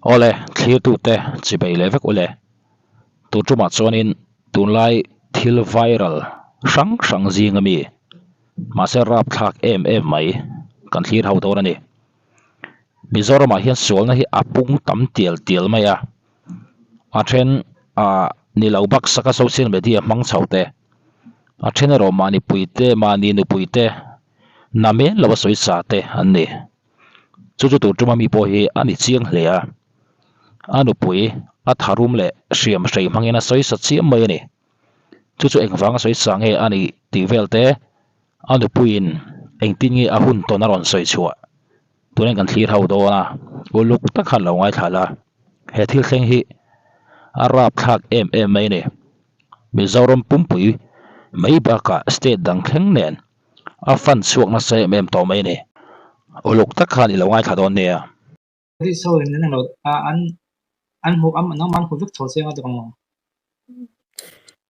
Awle, thlirtute chibei leh vek ule. Tun tumah chuanin tunlai thil viral hrang hrang zing ami mahse rapthlak em em mai kan thlir ho dawn a ni. Mizoramah hian sualna hi a pung tam tial tial mai a, a then ah ni lo baksak a social media hmang chho te, a then erawh mahni puite mahni nupui te na men lo a sawi sa te an ni. Chu chu tur tuma mi pawh hi a ni chiang hle a, a nupui a tharum leh hriam hrei hmangin a sawi sa chiam mai a ni. Chu chu engvanga sawi sa nge a nih tih vel te a nupuiin engtin nge a hun tawn a rawn sawi chhuah tunin kan thlir ho dawn a, uluk tak khan lo ngaithla la, he thil thleng hi a rapthlak em em mai a ni. Mizoram pumpui mai bakah state dang thleng nen a fan chhuak nasa em em tawh mai a ni. Uluk tak khan i lo ngaithla dawn nia. Police ho in an lo an an hmu an nangmah an hmu vek tho chiang a ti ang.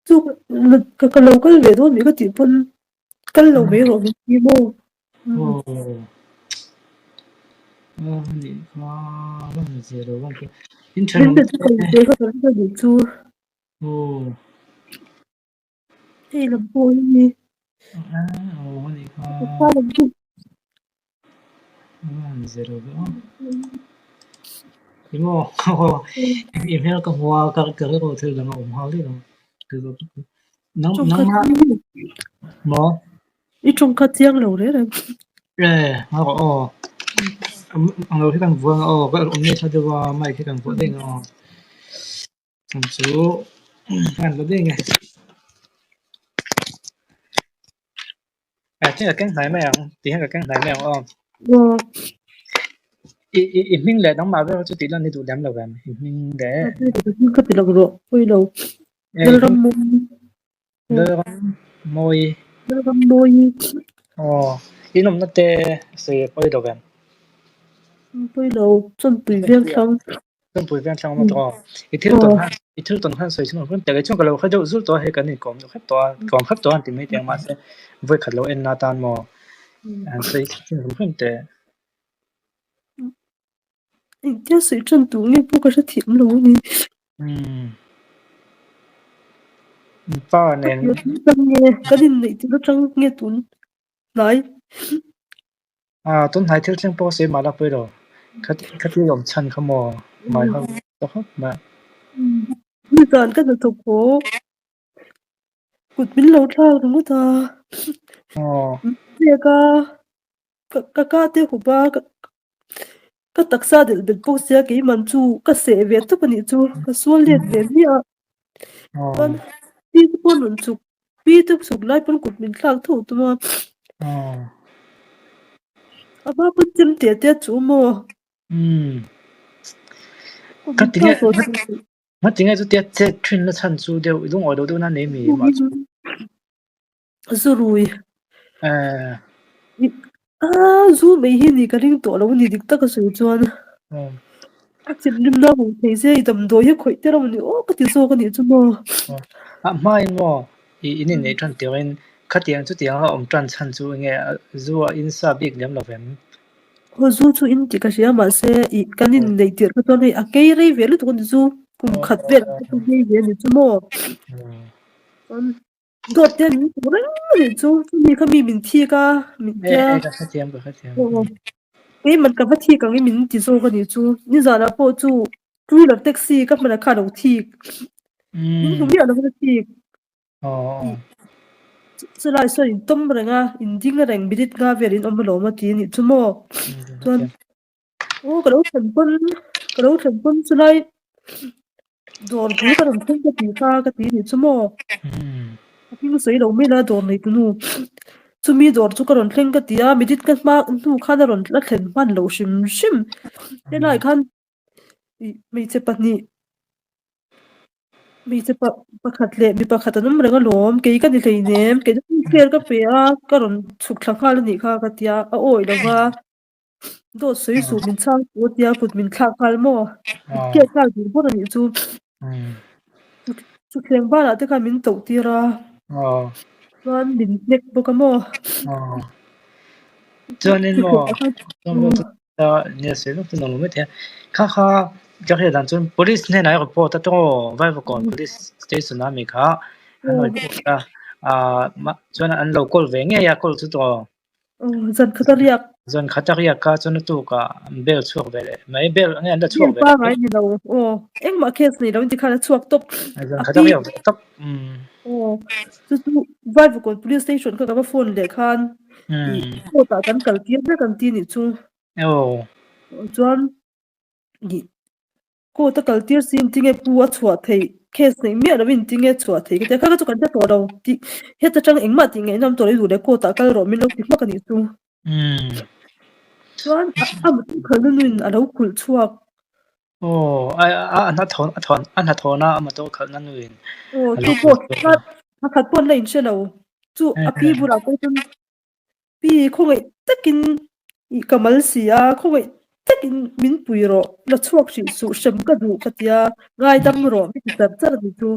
Chu ka ka lo kal ve dawn mi ka tih pawn kal lo mai rawh min ti maw. Aw ni kha van zia lo van chu in thenawm Min pe chu kal ve ka kan ka duh chu. Aw. Hei lam pawh hi ni. Aw ani kha. Ka lam chu. An zero ve aw. Imo i hmel ka hmu a ka ka rilru thil dang a awm nghal daih lo. Nang Tawngkhat nangmah maw? I tawngkhat chiang lo reng reng. E nga rawh aw. Ang lo hi kan vuah ang aw ka awm nei tha deuh a mic hi kan vuah daih ang aw. Chhan chu kan la daih nge. Thil ka keng hnai mai ang tih hian ka keng hnai mai ang aw. I i i hming leh nangmah vel chu tih lan i duh lem lo em i hming leh. Ka ti lak rawh pawi lo. Lalram mawi. Lalram mawi. Lalram mawi. Aw in awmna te sawi pawi lo em. Pawi lo chawnpui veng thlang. Chawnpui veng thlang awm tawh aw. I thil tawn khan i thil tawn khan sawi chhung tel chuan ka lo hre deuh zul tawh a hei kan inkawm deuh hrep tawh a kawm hrep tawh a an ti mai teh ang mahse vawi khat lo en na tan maw an sawi chhung hrim hrim teh. Engtia sawi tan tur nge pawh ka hre thiam lo a ni. Umm. Pa nen. Kan inneih tirh atang nge tun hnai. Ah, tun hnai thil thleng pawh sawi mah la pawi lo. Khati awm chhan kha maw mai ho ta khawp mai. Nizan ka hnathawk haw kut min lo thlak ringawt a. Aw. Pek a ka ka te hup a ka taksa delh bet bawk sia keiman chu ka seh ve tawp a nih chu ka sual let ve hmiah a. Chuan pi te pawh rawn chuk pi te chuk lai pawn kut min thlak tho tum a. A hma pawn chem te te chu maw. Kut Ka min ti nge thlak tawh chu. Nga ti nge chutia chet thin na chhan chu deuh i lungawi lo deuh na nei mi mah chu. Zurui. Ah, zu mai hi ni ka ring tawh lo ni dik taka sawi chuan. A thinrim na hmu thei se i damdawi hi khawih tir a ni aw ka ti zawk a nih chu maw. A hmain maw i in inneih tan tirin khatiang chutiang a awm tan chhan chu enge zu a in sa bik lem lo vem. Aw zu chu in tih ka hria mahse i kan inneih tirh kha chuan hei a kei rei ve lutuk a ni zu kum khat vel kha chu rei ve a ni chu maw. Chuan Dawt te min hmuh reng a nih chu, chumi kha mi min thik a, min tia. E, ka hrethiam, ka hrethiam. Keiman ka va thik ang i min ti zawk a nih chu, nizanah pawh chu two wheeler taxi ka hman ah kha a lo thik. Min hmu miah lovin a thik. Chulai sawn in tawm reng a, in ding reng minute nga vel in awm alawm a ti a nih chu maw. Chuan Aw ka lo thlen pawn ka lo thlen pawn chulai dawr bul ka rawn thleng ka ti kha ka ti nih chu maw a hming sawi lo mai la dawr nei tunu chumi dawr chu ka rawn thleng ka ti a midit ka hma hnu khan a rawn la thlen hman loh hrim hrim helai khan ih hmeichhe pahnih Hmeichhe pakhat leh mi pakhat an awm reng alawm, kei ka ni hleinem, kei chu fare ka pe a ka rawn chhuk thla nghal a nih kha ka ti a, a awih lo va. Dawt sawi suh min chhang suh a tia kut min thlak nghal maw? Min kek nghal duh bawk a nih chu. Chuthleng banah te khan min toh tir a. Chuan min hnek bawk a maw? Chuanin maw? Nia sawi vak chu nuam lo mai thei a. Kha kha ka hriat dan chuan police hnenah i report a tawng aw Vaivakawn police station a mi kha an report a ah chuan an lo call ve ngei a call chu tawh aw. Zan khat a riak. Zan khat a riak kha chuan a tukah bail chhuak ve leh mai bail nge an la chhuak ve leh. Bail pangai ni lo aw engmah case nei lo in tikhan a chhuak tawp. Zan khat a riak ve tawp. Aw chu chu Vaivakawn police station kha ka va phone leh khan court ah kan kal tir vek an ti nih chu. Aw. Chuan Court a kal tir si intinge pu a chhuah theih case neih miah lo intinge chhuah theih ka ti a, kha kha chu kan hre tawh lo tih heta tang engmah tih ngaih nawm tawh lo i duh leh court ah kal rawh min lo ti hmak a nih chu. Chuan a motor khalna nuin a lo khulh chhuak. Aw a a hnathawh a thawn a hnathawhna a motor khalhna nuin Aw chu pawh a khat pawh an la inhre lo chu a pi bulah pawh chuan Pi, khawngaih takin i ka mal si a, khawngaih takin min pui rawh, la chhuak hrih suh, hrem ka duh ka ti a, ngaidam rawh min ti char char a ni chu.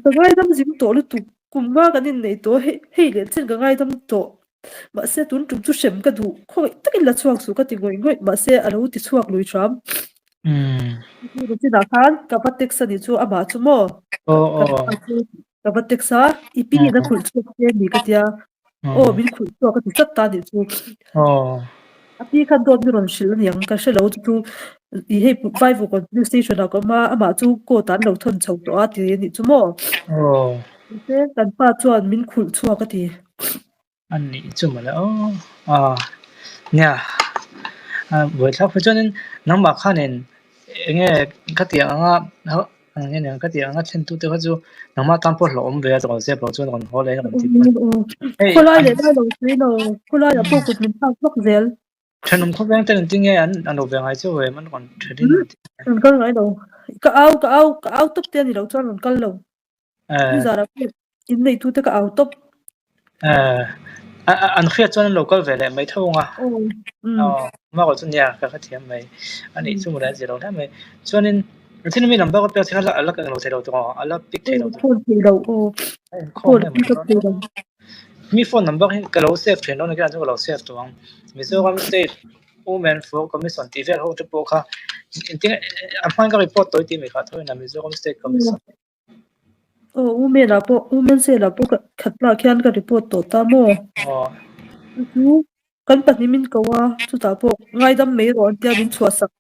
Ka ngaidam zing tawh lutuk, kum nga kan inneih tawh hei hei leh chen ka ngaidam tawh, mahse tun tum chu hrem ka duh, khawngaih takin la chhuak suh ka ti ngawih ngawih, mahse a lo ti chhuak lui hram. Chinah khan ka va text a nih chu amah chu maw? Ka va text a, i pi in a khulh chhuak che a ni ka tia, aw min khulh chhuak a ti tlat ta a nih chu. A pi khan dawt mi rawn hrilh a niang ka hre lo chu chu i hei Vaivakawn police station ah ka awm a, amah chu court ah an lo thawn chho tawh a ti a nih chu maw. Mahse kan pa chuan min khulh chhuak a ti. A nih chu mawle aw aw nia buaithlak pawh chuanin nangmah khanin eng nge ka tih ang anga eng nge niang ka tih ang anga thlen tute kha chu nangmah tan pawh hlauhawm ve a chuan zep loh chuan rawn haw leh in rawn ti hei khawlai leh lai lo sawi lo khawlai ah pawh kut min thlak vak zel thenawm khawveng ten engtin nge an an lo ve ngai chu em an rawn tha din rawn kal ngai lo ka au ka au ka au tawp te a ni lo chuan rawn kal lo Nizanah pawh inneitute ka au tawp. An hriat chuan an lo kal ve leh mai tho ang a. Mah chu nia ka hrethiam mai. A nih chu mawle a zir lo hle mai. Chuanin thil mi number ka pek che kha a la lo thei lo tawh a la pick thei lo tawh. Phone thei lo aw. Phone pick up thei lo. Mi phone number hi ka lo save thin lo ni khian chu ka lo save tawh ang. Mizoram state Women for Commission tih vel ho te pawh kha engtin a hman ka report tawh i tih mai kha tho in a Mizoram state commission. Aw women ah pawh women cell ah pawh khat lah khian ka report tawh ta maw? Chu chu kan pahnih min ko a chutah pawh ngaidam mai rawh an tia min chhuah sak.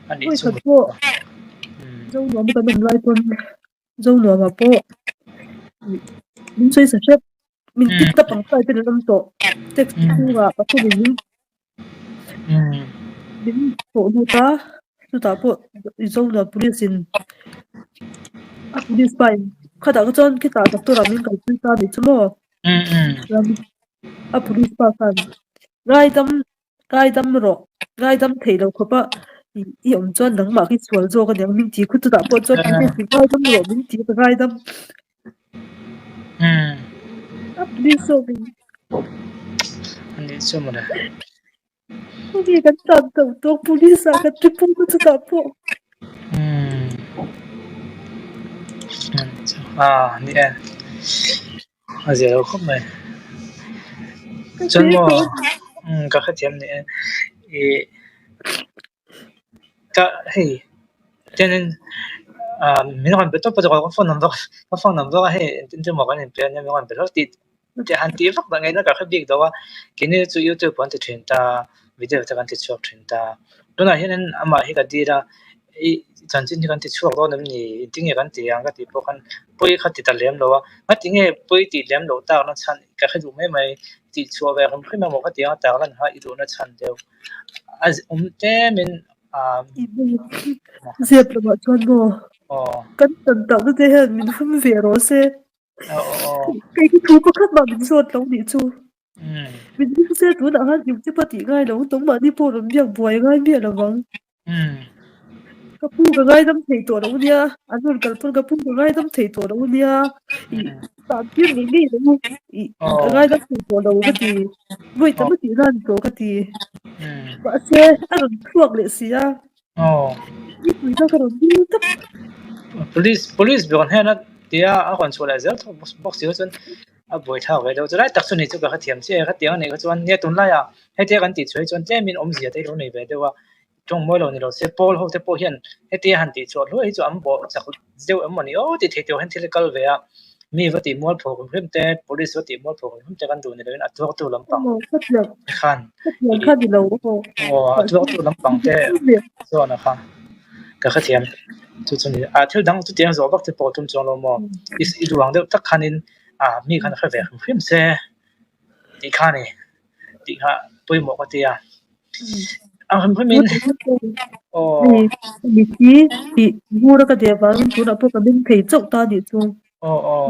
Vawi khat pawh Zonuam kan awm lai pawn Zonuam ah pawh min sawi sa hrep min kidnap ang sai ten an awm tawh taxi chhungah pathum in min Min thawh lut a, chutah pawh Zonuam police in a police pa in khatah kha chuan khitah doctor ah min kalpui ta anih chu maw? Chuan a police pa khan ngaidam ngaidam rawh ngaidam theih loh khawp a i awm chuan nangmah khi sual zawk aniang min ti khu chutah pawh chuan police in ngaidam rawh min ti ka ngaidam. A police zawk in. Ani chu mawle. Khawmi kan tan tawh tawk police ah kan report a chutah pawh. Ah ni e. A zia lo khawp mai. Chuan maw ka hrethiam ni e. I Ka hei chuanin ah min rawn be tawp a ka phone number ka phone number a hei engtin chu maw kan inpe ania min rawn be hlauh tih tih han tih vak dah ngaihna ka hre bik lo a keini chu youtube an ti thin ta video te kan ti chhuak thin ta tunah hianin amah hi ka dil a ih chanchin hi kan ti chhuak dawn em ni engtin nge kan ti ang ka tih pawh khan pawi kha ti ta lem lo a ngatinge pawi tih lem loh tak na chhan ka hre duh mai mai tih chhuah ve hrim hrim emaw ka ti ang a tak lan kha i duhna chhan deuh. A awm tlem in Zep lamah chuan maw kan tan tak na te hian min hum ve rawh se. Kei hi thu pakhat mah min zawt lo nih chu. Min hum se tunah khan engti pawh tih ngai lo tawng mahni pawh rawn biak buai ngai miah lo vang. Ka pu ka ngaidam thei tawh lo nia, an rawn kal pawn ka pu ka ngaidam thei tawh lo nia, ih tan tir ngei ngei lo ih ka ngaidam thei tawh lo ka ti, vawi tam a tih nan tawh ka ti, mahse a rawn chhuak leh si a, i puina ka rawn dil tawp. Police police ber hnena tia a rawn chhuah leh zel thawk bawk si kha chuan. A buaithlak ve deuh chu lai tak chu ni chu ka hrethiam chiah e, khatiang a nih kha chuan nia tunlaiah hetia kan tih chhuah hi chuan tlemin awmzia te hi lo nei ve deuh a, tawng mawi lo ni lo se pawl ho te pawh hian hetia han tih chhuah hluai hi chu an bawh chak deuh em mawni aw tih theih tur hian thil a kal ve a, mi va tih mual phawk hrim te, police va tih mual phawk hrim te kan duh ni loin a tuartu lampang khan aw a tuartu lampang te chuan a kha ka hrethiam chu chu ni a thil dang chutiang zawh vak te pawh tum chuang lo maw i duh ang deuh tak khanin ah mi khan hre ve hrim hrim se tih kha ni tih kha pawimawh ka ti a a hrim hrim in aw mi hi tih bur a ka deh vangin tunah pawh ka beng thei chauh ta nih chu aw aw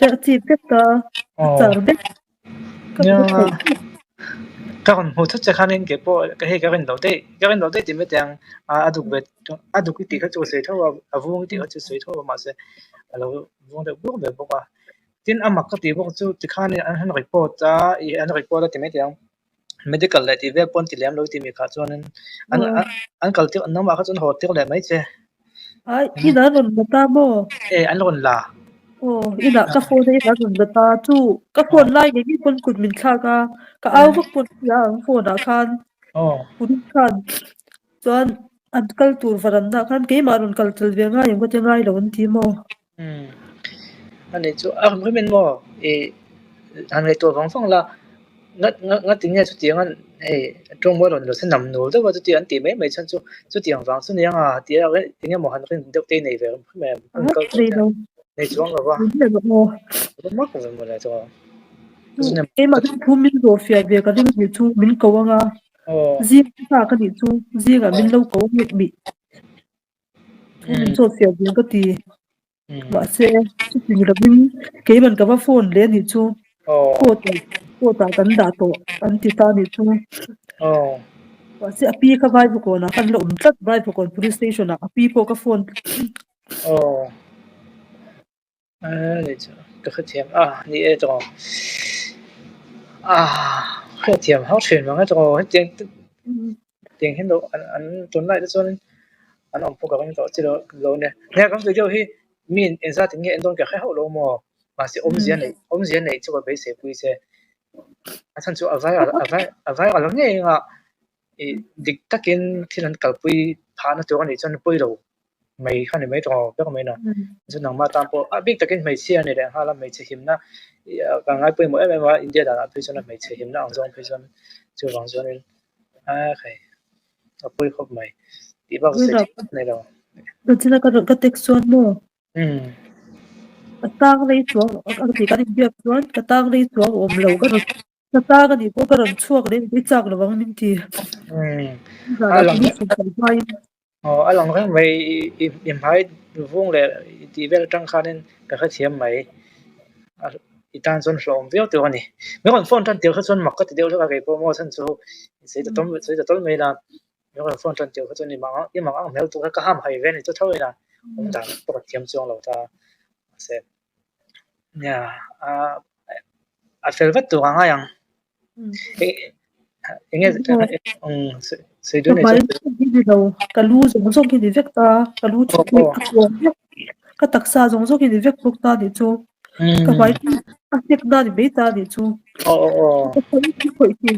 a chip vek ta a char vek ka Nia ka rawn hmuh thut che khanin kei pawh hei ka rin loh daih ka rin loh daih tih mai teh ang a duk ve a duk i tih kha chu ka sawi tho a a vung i tih kha chu sawi tho a mahse a lo vung deuh buk ve bawk a tin a mak ka tih bawk chu tikhanin an han report a ih an report a ti mai teh ang medical leh tih vel pawn ti lem lo tih mi khah chuanin an an kal tir nangmah kha chuan haw tir leh mai che. Ai inah an rawn la ta maw? E an rawn la. Aw inah ka phone a inah an rawn la ta chu ka phone lai ngei ngei pawn kut min thlak a ka au vak pawn sia ang phone ah khan police khan chuan an kal tur varanna ah khan keimah rawn kal tel ve ngai ang ka ti ngai lo an ti maw? Umm ani chu a rawn rim in maw ih han ngaihtuah vang vang la nga nga nga ti nge chutiang a hei tawng mawi rawn lo se nam nul deuh a chuti an tih mai mai chhan chu chutiang vang chu nia tia eng emaw han rin deuh te i nei ve rem rem em hun kal tawh te nei chuang lo va mak ve mawle chu Keimah chu thu min zawh fiah ve ka ring nih chu min ko anga zing ta ka nih chu zingah min lo ko ngei mih. Thu min chawt fiah ding ka ti. Mahse, chuti lovin keiman ka va phone leh anih chu court ah court ah kan dah tawh an ti ta anih chu. Mahse, a pi kha Vaivakawn ah khan la awm tlat Vaivakawn police station ah a pi pawh ka phone. Ka hrethiam a ni e tawng a hrethiam hauh thin vang e tawng hetiang tiang hian lo an an tunlai te chuan an awm pawh ka ring tawh chi lo lo nia nia kan video hi mi engzat in nge en dawn ka hre hauh lo maw mahse awmzia neih awmzia neih chu ka beisei pui che a chhan chu a viral a viral a viral ngei anga ih dik takin thil an kalpui phahna tur anih chuan pawi lo. Mai kha ni mai tawh ang ber mai na. Chu nangmah tan pawh a bik takin hmeichhia a ni leh nghal a, hmeichhe himna ka ngai pawimawh em em a, India danah phei chuan hmeichhe himna ang zawng phei chuan chuvang chuanin a hei a pawi khawp mai tih bak sawi theih vak nei lo. Ka ka ka text chuan maw? Ka tang rei chuang ka ti kan inbiak chuan ka tang rei chuang awm lo ka rawn Ka tang a nih pawh ka rawn chhuak leh i chak lo ang min ti. A lang aw a lang reng mai i i hmai vung leh i tih vel atang khanin ka hrethiam mai i tan chuan hlawm viau tur a ni. Min rawn phone tan tir kha chuan mak ka ti deuh hlek a kei pawh maw chhan chu sei ta tawm sei ta tawl mai la min rawn phone tan tir kha chuan i mang i mang ang hmel tur kha ka ham hai ve a ni chu tho ila awm dan pawh ka thiam chuang lo ta mahse nia a A fel vat tur a ngai ang. Enge sawi dawn nei chuan. Ka lu zawng zawng hi ni vek ta, ka lu chu a kuam vek, ka taksa zawng zawng hi ni vek bawk ta nih chu. Ka hmai chu a hnek na ni mai ta nih chu. Ka sawi chu khawih thin.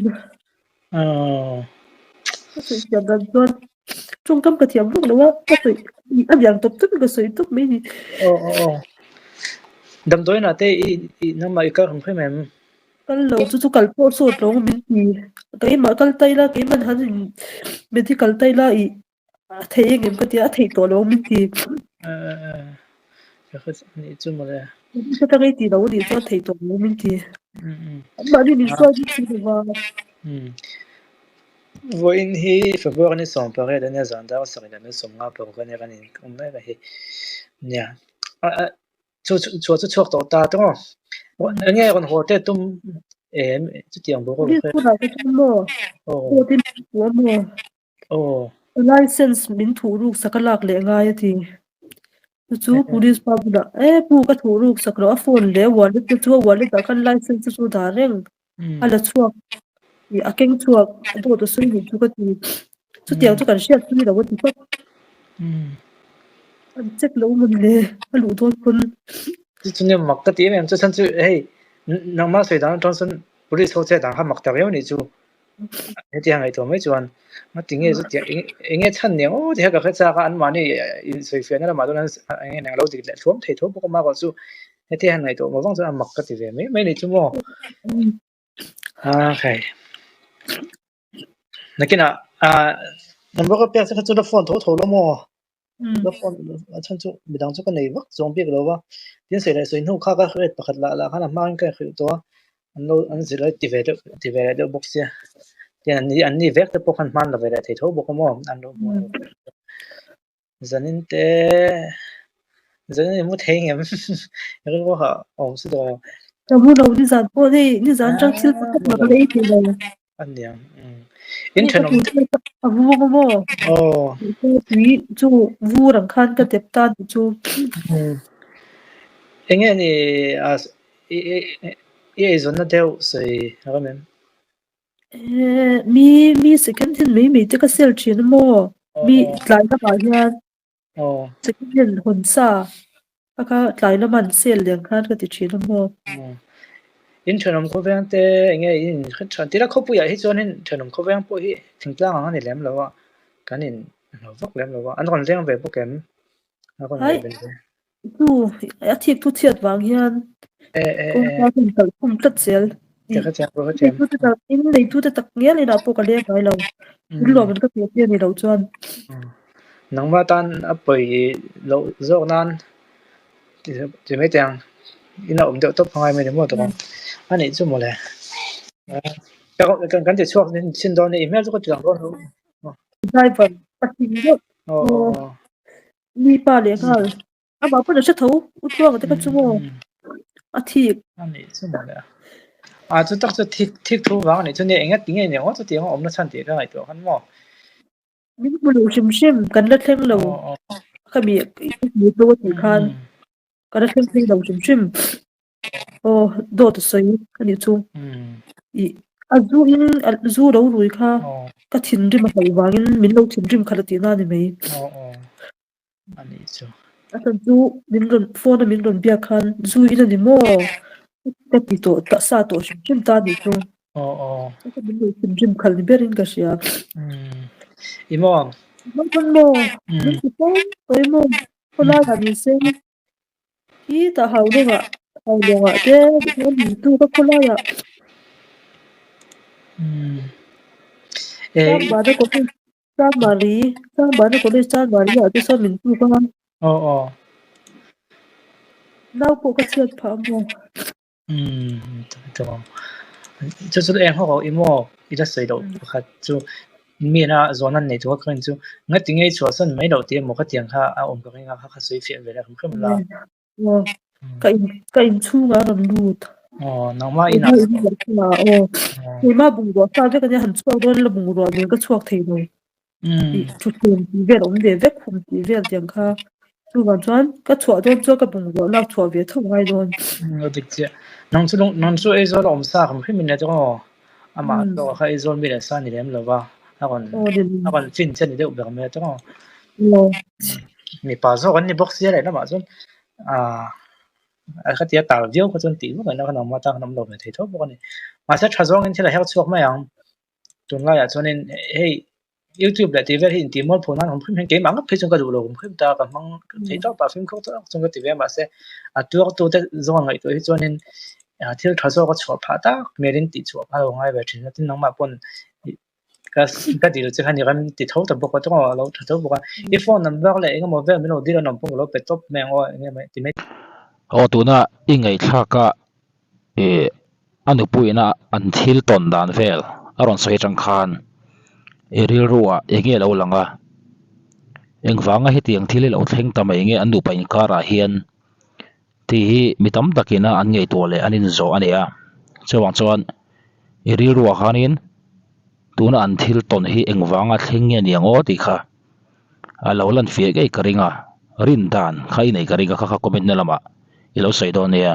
Ka sawi thiam dan chuan tawngkam ka thiam vak lo a, ka sawi a lian tawp tawp in ka sawi tawp mai ni. Damdawiinah te i i nangmah i kal hrim hrim em? Kal lo chu chu kal pawh sawt lo min ti. Keimah kal ta ila keimah han in medical ta ila i a thei engem ka tia a theih tawh lo min ti. Nih chu mawle. Ka ta ngei tih lo anih chuan theih tawh lo min ti. Anmahni min hruai bik si lova. Vawiin hi February ni 18 ania zan dar sarih leh 50 ania kan inkawm mek a hi. Nia. Chu chu chu chhuak tawh ta tawng aw. Enge rawn haw te tum em chutiang bawk aw. Aw. Aw. License min thuh ruk sak a lak leh ngai a ti. Chu chu police pa bulah e pu ka thuh ruk sak loh a phone leh a wallet te chu a wallet ah khan license te chu dah reng a la chhuak ih a keng chhuak a dawt a sawi nih chu ka ti. Chutiang chu kan hriat pui lo a ti tawp. An check lo mawn le a luh dawn pawn. Chu chu nia mak ka ti em em chu chhan chu hei nangmah sawi dan atang chuan police ho che dan kha mak tak viau nih chu hetiang ngaihtuah mai chuan ngati nge chu tiang eng nge chhan niang aw ti kha ka hre chak a anmahni insawifiahna lamah chuan eng nge lo dik leh thluam thei tho bawk a mah erawh chu hetiang han ngaihtuah mawh vang chuan a mak ka ti ve mai mai nih chu maw. Okay. Nakinah number ka pek che kha chu la phone tho tho lo maw? La phone a chhan chu midang chu ka nei vak zawng bik lo va. Tin sawi leh sawi hnu kha ka rate pakhat lah lah khan a hmain ka hrilh tawh a, an lo an zir lai ti ve deuh ti ve leh deuh bawk sia. Tin an ni an ni vek te pawh khan hman la ve leh thei tho bawk a maw an lo hmu lo. Zanin te zanin i mu thei ngem rilru hah awm si dawn. Ka mu lo nizan pawh hei nizan tang thil pakhat mah ka la ei thei lo. A niang in thenawm a vung a maw tui chu vur ang khan ka dep ta ni chu. Enge ni a i i eizawnna deuh sawi a ram em? Mi mi second hand mai mai te ka sell thin a maw? Mi tlai lamah hian second hand hawn sa a kha tlai lama an sell lian khan ka ti thin a maw? In thenawm khawveng te eng nge in hre tha tila khawpuiah hi chuanin thenawm khawveng pawh hi thingtlang ang a ni lem lo a, kan in hlo vak lem lo a, an rawn leng ve bawk em? A rawn leh ve ve. Chu a thik thu chhiat vang hian kawngka hun kalh khum tlat zel. In neitu te tak ngial inah pawh ka leng ngai lo. In luam an ka tih a ni loh chuan. Nangmah tan a pawi loh zawk nan ti mai teh ang. In a awm deuh tawp ngai mai ni maw tawp ang. A nih chu mawle. Kan ti chhuak chin dawn a ni. I hmel chu ka ti lang dawn lo. Driver a thing deuh. Mi pa leh nghal amah pawn a hre tho u tluanga te kha chu maw a thik. A nih chu mawle a. A chu tak chu thik thik thu vang a nih chu nia enga ti nge ni ang aw chutiang a awmna chhan tih ka ngaihtuah khan maw. Min hmu lo hrim hrim kan la thleng lo ka mi hmu tho a tih khan ka la thleng phei lo hrim hrim. Aw dawt a sawi a nih chu. Ih a zu in zu lo rui kha ka thinrim a hlauh vangin min lo thinrim khat a tih na a ni mai. A nih chu. A chhan chu min rawn phone a min rawn biak khan zu in a ni maw ka ti tawh ta sa tawh hrim hrim ta a nih chu. Min lo thinrim khalh ni berin ka hria. I maw? Maw maw min ti fo mai maw khawlai ah ni se. Hi tah hau deuhah hau lawngah te tikhian min tuk a khawlaiah Chanmari college Chanmari Chanmari college Chanmari ah te sawn min tuk a nau pawh ka chhiat phah a maw. Chu chu eng ho i maw i la sawi loh pakhat chu mi ina zawn an nei tur a ka rin chu ngati nge i chhuahsan mai loh tih emaw ka tiang kha a awm ka ring a kha kha sawi fiah ve leh hrim hrim la. Aw ka in ka inchhungah a rawn lut. Aw nangmah inah. Aw keimah bungrua sa vek ania han chhuak dawn ila bungrua nen ka chhuak thei lo. Thutthleng tih vel awm ve vek khum tih vel tiang kha chuvang chuan ka chhuah dawn chuan ka bungrua lak chhuah ve tho ngai dawn. A dik chiah. Nang chu nang chu Aizawl a awm sa hrim hrim in le chuan aw amah tawk kha Aizawl mi leh sa ni lem lo va a rawn a rawn fin che ni deuh ber mai a chuan aw. Mipa zawk an ni bawk sia leh lamah chuan ah a kha tia tar viau kha chuan tih vak englo kha nangmah tan khan awm lo ve thei tho bawk a ni. Mahse tha zawngin thil a her chhuak mai ang. Tunlaiah chuanin hei YouTube leh tih vel hi intih mual pho nan awm hrim hian keimah ngawt phei chuan ka duh lo awm hrim ta ka hmang thei tawp a fimkhur tawk chuan ka ti ve a mahse a tuartu te zawn ngaihtuah hi chuanin thil tha zawk a chhuah phah tak hmelin tih chhuah phah lo ngai ve thin a tin nangmah pawn ka ka dil che khan i ram ti tho ta bawk a tawng a lo tha tho bawk a i phone number leh eng emaw vel min lo dil an awm pawh ka lo pe tawp mai ang aw eng nge ti mai. Aw tuna i ngaihthlak a Ih a nupuiin a an thil tawn dan vel a rawn sawi atang khan i rilru ah eng nge lo lang a, engvanga hetiang thil hi lo thleng ta mai nge an nupa inkarah hian tih hi mi tam takin a an ngaihtuah leh an inzawh a ni a, chuvang chuan i rilru ah khanin tuna an thil tawn hi engvanga thleng nge ni ang aw tih kha a lo lan fiah ngei ka ring a, rin dan kha i nei ka ring a kha kha comment na lamah i lo sawi dawn nia.